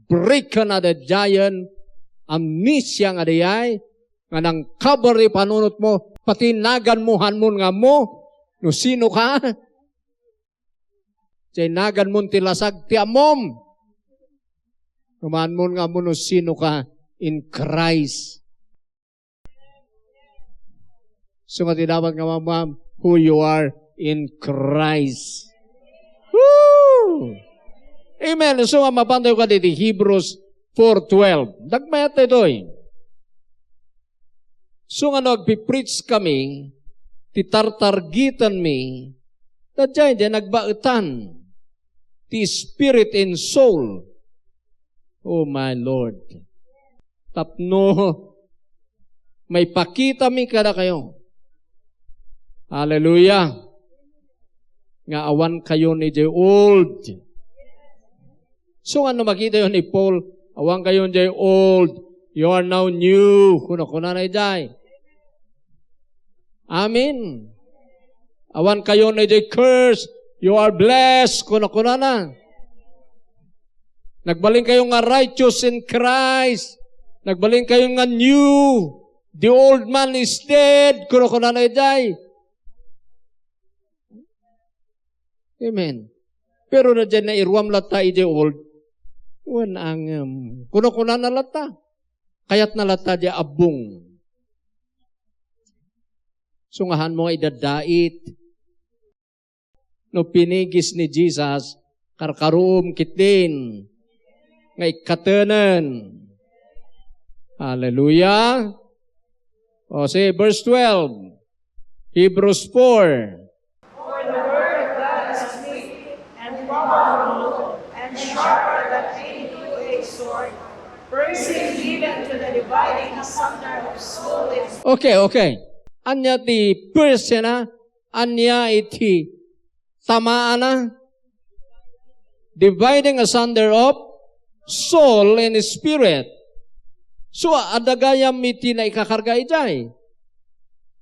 break ka na the giant, amnesia nga dayay, nga nang-cover ti panunot mo, pati nagan mo, hanmon nga ammo, no sino ka, Diay naganmon ti lasag ti ammom. Kumaanmon nga ammo no sino ka in Christ. So nga ti dapat nga mamam, who you are in Christ. Woo! Amen. So nga mapantayo ka diti Hebrews four twelve. Dagmayat daytoy. So nga no agpipreach kami, ti tartargitanmi, daydiay, diay nagbaetan ti spirit and soul. Oh my Lord. Tapno maipakitami kadakayo. Hallelujah. Nga awan kayo ni diay old. So, nga no makitayo ni Paul, awan kayo diay old. You are now new. Kuna-kuna na idiay. Amen. Awan kayo na idiay curse. You are blessed, kuno-kunana. Nagbalin kayo nga righteous in Christ. Nagbalin kayo nga new. The old man is dead, kuno-kunana idiay. Amen. Pero na dyan na iruam latta idiay old. Wen, angem. Kuno-kunana latta. Kayat na latta di abbong. Sungahan mo nga idadait. No pinigis ni Jesus, karkaruom ketdin nga ikkatenen. Hallelujah. O, say, verse twelve. Hebrews four. For the word of God is quick and powerful and sharper than any two-edged sword, piercing even to the dividing asunder of soul and Okay, okay. Ania ti piercing, ah? Ania iti tamaana? Dividing asunder of soul and spirit. So, adda gayam iti naikakarga idiay.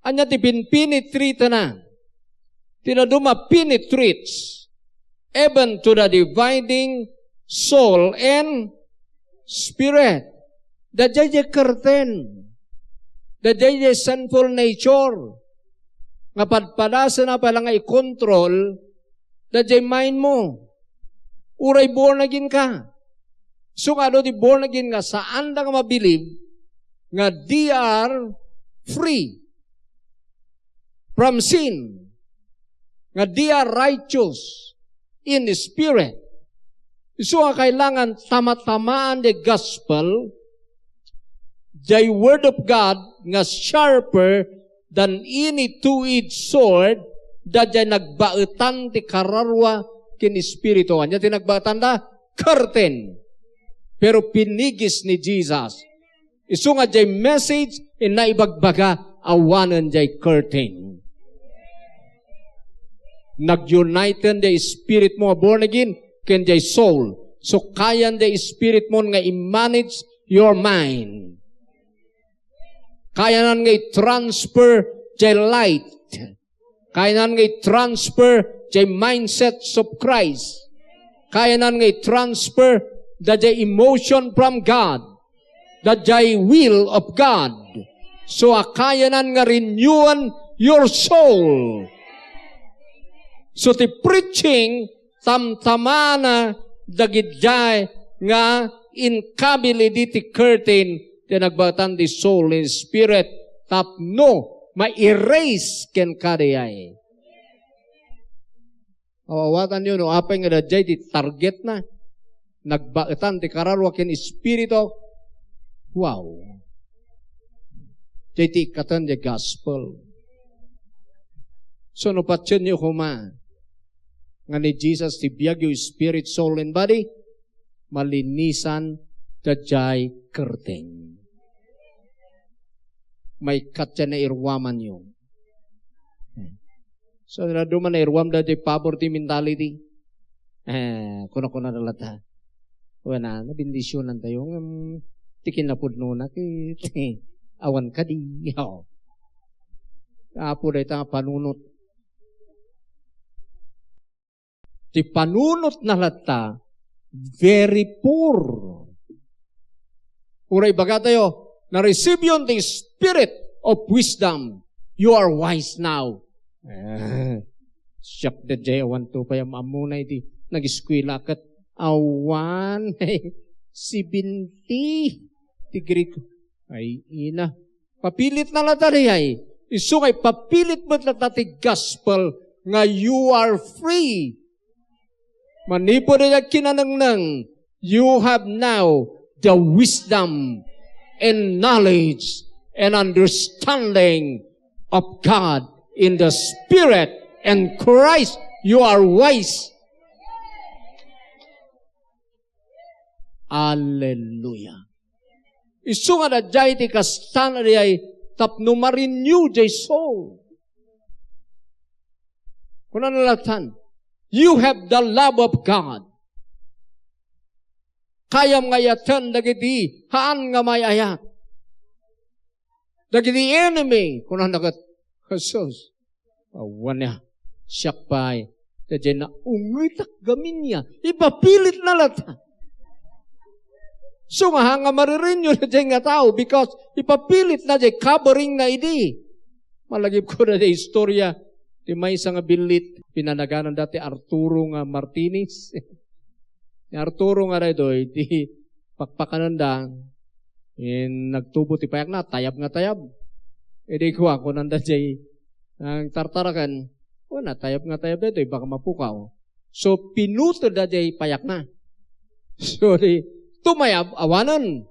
Ania ti pinpenetrate na? Ti dadduma penetrates even to the dividing soul and spirit. Daydiay di curtain. Daydiay di sinful nature. Nga padpadasna pay la nga i-control, daydiay mind mo. Uray born again ka. So, nga adu ti born again nga saanda nga mabilib nga they are free from sin, nga they are righteous in the spirit. Isu nga kailangan tamatamaan the gospel, the word of God nga sharper than any two-edged sword, daydiay nagbaetan ti kararua ken espiritu. Ania ti nagbaetanda? Curtain. Pero pinigis ni Jesus. Isu nga jay message, inna ibagbaga, awanen jay curtain. Nag-uniten jay spirit mo nga born again, ken jay soul. So, kayan jay spirit mo nga i-manage your mind. Kayanan nga i-transfer jay light. Kayanan nga i-transfer jay mindsets of Christ. Kayanan nga i-transfer da jay emotion from God, da jay will of God. So, a kayanan nga renewen your soul. So, ti preaching, tamtamana dagiti nga inkabil idi ti curtain ti nagbaetan ti soul and spirit tapno ma-erase kenka dayay. Aw-awatanyo no apay nga daydiay ti targetna. Nagbaetan ti kararua ken espiritu. Wow. Jay ti ikkaten ti gospel. So, no patienyo koma nga ni Jesus ti biagyo, spirit, soul, and body, malinisan daydiay curtain. Maikkat ti nairuamanyo. So, dadduma nairuam daydiay poverty mentality. Eh, kuna-kuna da latta. Wen, nabendisionantayo, ngem, ti kinapudnona, ket, awan kadi. Apo, dayta nga panunot. Ti panunotna latta, very poor. Uray ibagatayo, "Na-receive yon the spirit of wisdom. You are wise now." Eh, siak daydiay awan to pay am-ammona iti nag-eskuela ket awan. Seventy degree ko. Ay, ina. Papilit na latta dayay. Isu nga ipapilit met latta ti gospel nga you are free. Manipud dayay kinanengneng, you have now the wisdom and knowledge and understanding of God in the Spirit and Christ. You are wise. Alleluia. Isu nga daydiay ti kastana dayay tapno ma-renew jay soul. Kunana lattan, "You have the love of God." Kayam nga ayaten dagiti haan nga maay-ayat. Dagiti enemy, kunana ket, Jesus, awan ya. Siak pay, daydiay naungetak gamin niya. Ipapilitna latta. So nga, nga marirenyo daydiay nga tao because ipapilitna jay covering na idi. Malagipko daydiay istorya ti maysa nga billit, pinanagananda ti Arturo nga Martinez. Ni Arturo nga daytoy, ti pakpakananda, in nagtubo ti payakna, tayab nga tayab. Idi kua, kunanda jay, ang tartaraken, "Kuna, tayab nga tayab daytoy, baka mapukaw." So, pinutodda jay payakna. So, di, tumayab, awanen.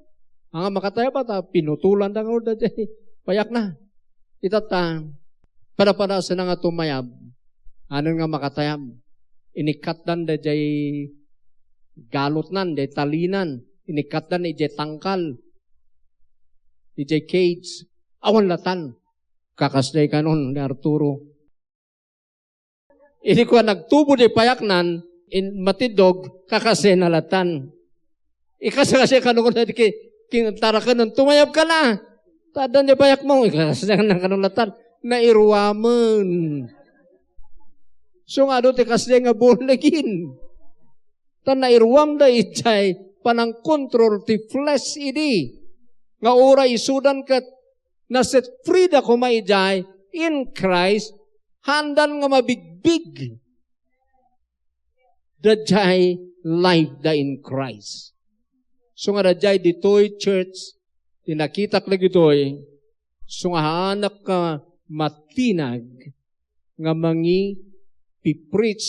Anga makatayab ta, pinutolanda ngarud dayjay payakna. Itatta, padapadasna nga tumayab, anen nga makatayab. Inikkatdan dayjay galotnan, dayjay talinan. Inikkatdan idiay tangkal, idiay cage. Awan latan. Kakasdiay kanon ni Arturo. Idi kua nagtubo di payaknan, in-, matiddog, kakasdiay nalatan. Ikasakasdiay kano kano di ki-, kin-, taraken, "Tumayab ka na." "Taddan di payak mo." Ikasdiay na kano latan. Nairuamen. So nga adu ti kasdiay nga born again. Ta nairuamda idiay panangkontrol ti flesh idi. Nga uray isudan ket naset free da koma idiay in Christ, haandan nga mabigbig. Daydiay life da in Christ. So nga daydiay ditoy church, ti nakitak dagitoy, so nga haanak nga matinag, nga mangipipreach,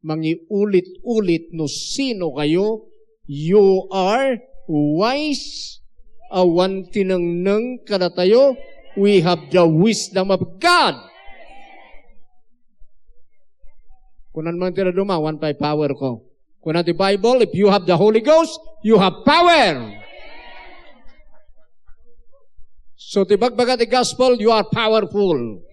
mangiulit-ulit no sino kayo, you are wise, awan tinengneng kadatayo, we have the wisdom of God. Kunan man ti daduma, awan pay power ko. Kuna ti Bible, if you have the Holy Ghost, you have power. So, ti bagbaga ti gospel, you are powerful.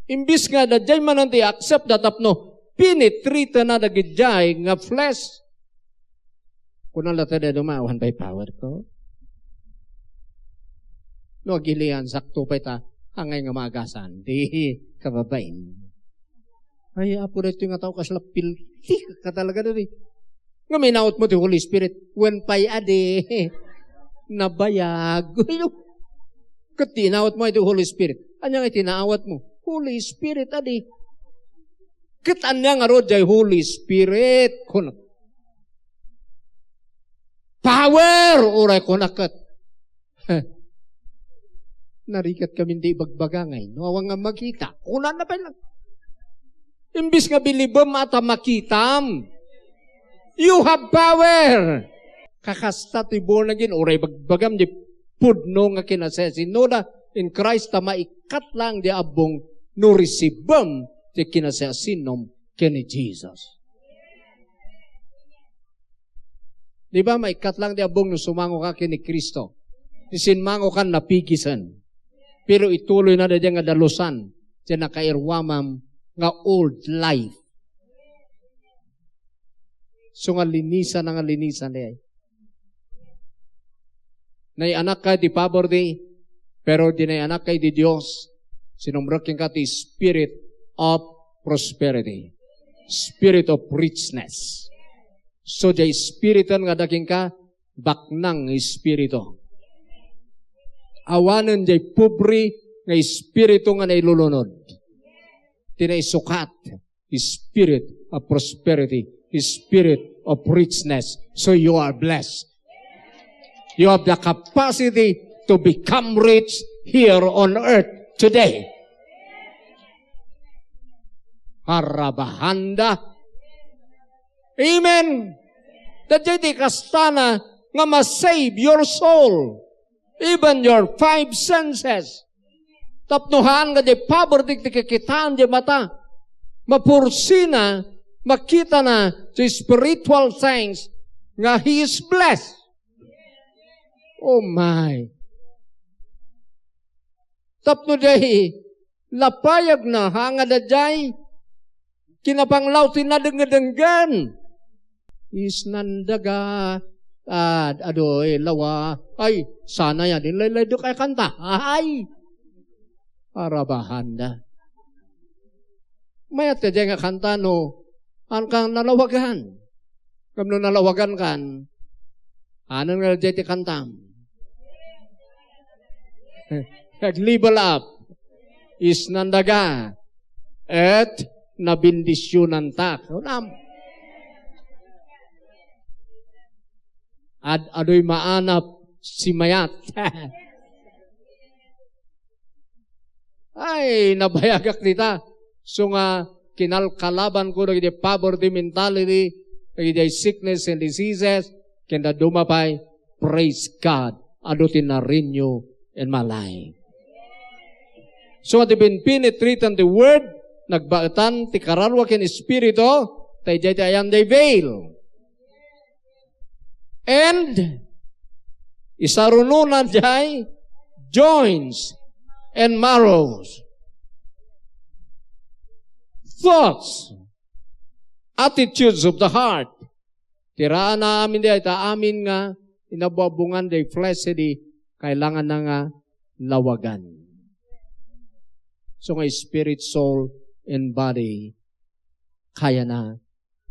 Imbis nga, daydiay manen ti accept da tapno, penetrate na dagidiay nga flesh. Kuna latta daduma, awan pay power ko. No, agilian, sakto pay ta, angay nga maagasan. Di, kababain. Ay, Apo, daytoy nga tao kasla pilti ka talaga daytoy. Nga minawat mo ti Holy Spirit, wen pay adi. Nabayag. Ket ti inawat mo iti Holy Spirit. Ania nga iti naawat mo? Holy Spirit, adi. Ket ania ngarud jay Holy Spirit? Kuna, power, uray kuna ket. Narigat kami di ibagbaga ngay, no, awan nga makita. Kuna na pay lang. Imbis nga bilibem a ta makitam. You have power. Kakasta ti born again, uray bagbagam di pudno nga kinasiasinoda in Christ, ta maikkat lang di abbong no risibem ti kinasiasinom ken ni Jesus. Di ba, maikkat lang di abbong no sumango ka ken ni Cristo. Ti sinmango kan napigisen. Pero ituloy na da nga dalusan ti nakairuamam nga old life. So nga linisan na nga linisan di ay. Naianak ka di poverty, pero di naianak ka di Dios, sinumrek ka ti spirit of prosperity, spirit of richness. So, jay spiritan nga daking ka, baknang espiritu. Awanen jay pobre nga espiritu nga nailulunod. Ti naisukat, spirit of prosperity, spirit of richness. So you are blessed. You have the capacity to become rich here on earth today. Harabahanda. Amen. Daydiay ti kastana nga ma-save your soul, even your five senses. Tapno haan nga di poverty ti kakitaan di mata. Mapursina, makitana ti spiritual things nga he is blessed. Oh my. Tapno di lapayagna, ha, nga daydiay kinapanglaw ti nadengngedenggen. Isnan daga, ah, adu, eh, lawa. Ay, sana yan. Inlaylaydek ay kanta. Ay! Arabahanda. Mayat ta diay nga kanta no, haan kang nalawagan. Ngem no nalawagan kan, anen nga diay ti kantam? Nag-level up. Isnan daga. Et nabindisyonantak. Unam. Ad-adoy maanap si mayat. Ay, nabayagak dita. So nga, kinalkalabanko dagiti poverty mentality, dagiti sickness and diseases, ken dadduma pay, praise God, adu ti na-renew in my life. So, ti binbinitretan ti word, nagbaetan ti kararua ken espiritu, ta idiay ti ayan day veil. And isarunona diay joints and marrows. Thoughts, attitudes of the heart. Ti raana amin diay, ta amin nga inabuabungan day flesh, idi kailanganna nga lawagan. So nga spirit, soul, and body, kayana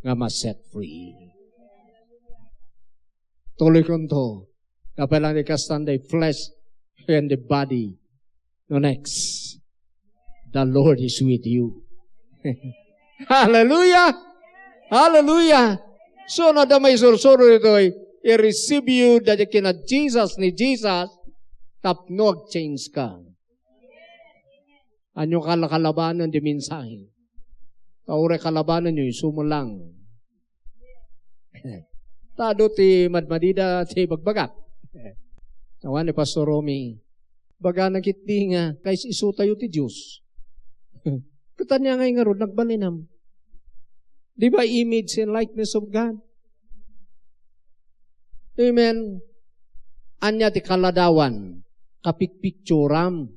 nga ma-set free. Tuloykonto. Kapalan ni kastan day flesh and the body. No, next. The Lord is with you. Hallelujah! Hallelujah! So, no adda maisursuro ditoy, i-receive you dagiti kina Jesus ni Jesus, tapno ag-change ka. Ania kal-, kalabanen ti mensahe? Ta uray kalabanenyo, isu met lang. Ta adu ti madmadida ti bagbagak. Awan ni Pastor Romy, bagana ketdi nga, kais-isutayo ti Dios. Ket ania ngay ngarud nagbalinam? Di ba image and likeness of God? Amen. Ania ti kaladawan? Kapikpikturam.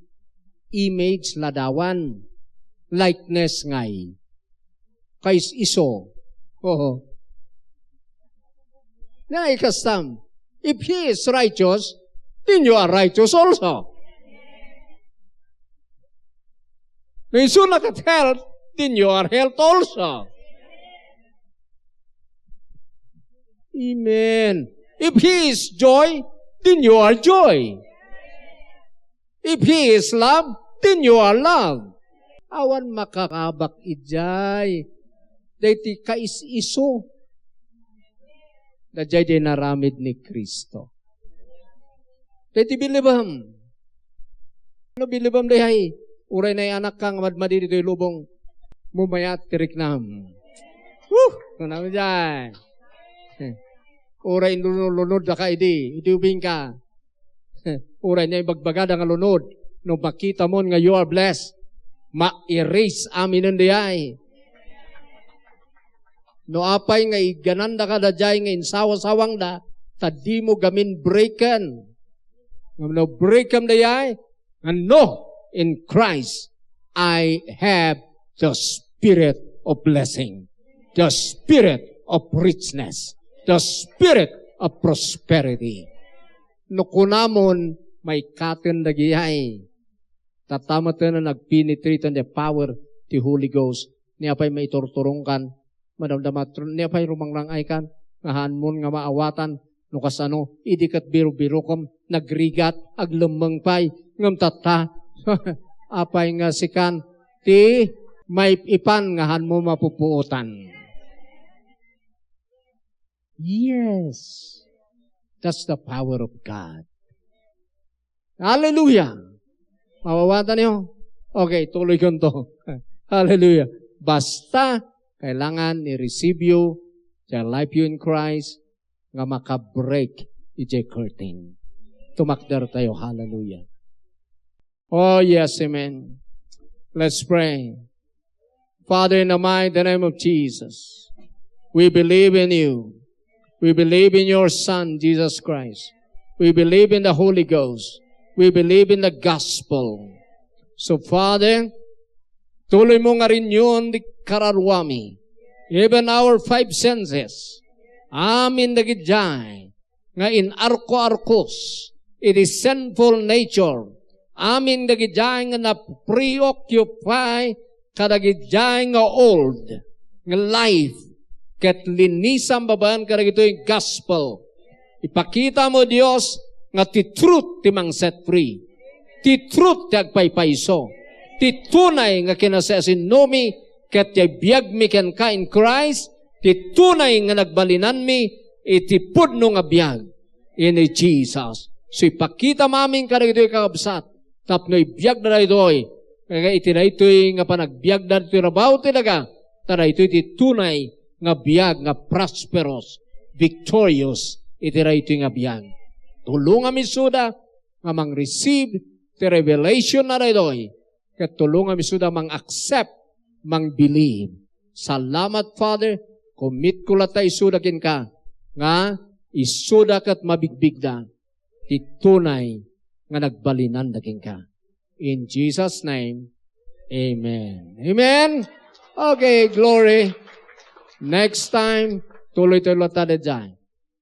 Image, ladawan. Likeness ngay. Kais-iso. Oo. Nga ikastam, if he is righteous, then you are righteous also. No isuna ket health, then you are health also. Amen. If he is joy, then you are joy. If he is love, then you are love. Awan makakabak idiay. Daytoy kais-iso. Daydiay di naramid ni Cristo. Daytoy bilibem. No bilibem dayay, uray nay anakka nga madmadi ditoy lubong, mumayat ti riknam. Woo! Kunam idiay. Uray lunod-lunod daka idi, idi ubingka. Uray nay bagbagada nga lunod, no makitamon nga you are blessed, ma-erase aminen dayay. No apay nga igganandaka daydiay nga insawa-sawangda, ta dimo gamin breaken. Ngem no breakem dayay, nga no, in Christ, I have the spirit of blessing, the spirit of richness, the spirit of prosperity. No kunamon, maikkaten dagiyay. Tatta met a nagpenetrate the power ti Holy Ghost. Nia pay maiturturongkan, madamdama, nia pay rumangrang-aykan, nga haanmon nga maawatan, no kasano, idi ket birubirukem, nagrigat, aglemmeng pay, ngem tatta, apay nga sikan, ti maipan nga haanmo mapupuotan. Yes. That's the power of God. Hallelujah! Mawawatan niyo? Okay, tuloykonto. Hallelujah. Basta, kailangan i-receive you, the life you in Christ, nga maka-break iti curtain. Tumakder tayo. Hallelujah. Oh, yes, amen. Let's pray. Father, in the mighty name of Jesus, we believe in you. We believe in your Son, Jesus Christ. We believe in the Holy Ghost. We believe in the gospel. So, Father, tuloy mo nga renewen ti kararuami, even our five senses. Amin dagidiay nga in-arko-arkos iti sinful nature. Amin dagidiay nga na-preoccupy kadagiti nga old nga life, ket linisam babaen kadagitoy gospel. Ipakita mo, Dios, nga ti truth ti mang set free. Ti truth ti agpaypayso. Ti tunay nga kinasiasinomi ket ti biagmi kenka in Christ, ti tunay nga nagbalinanmi iti pudno nga biag. Ini Jesus. So, ipakita mamin kadagitoy kakabsat, tapno ibiagda daytoy, kaya iti daytoy nga panagbiagda ditoy rabaw ti daga, ta daytoy ti tunay nga biag nga prosperous, victorious iti daytoy nga biag. Tulongam isuda nga mang-receive ti revelation na daytoy, ket tulongam isuda mang-accept, mang-believe. Salamat, Father, commitko latta isuda kenka, nga isuda ket mabigbigda ti tunay nga nagbalinanda kenka. In Jesus' name, amen. Amen? Okay, glory. Next time, tuloy-tuloy latta daydiay.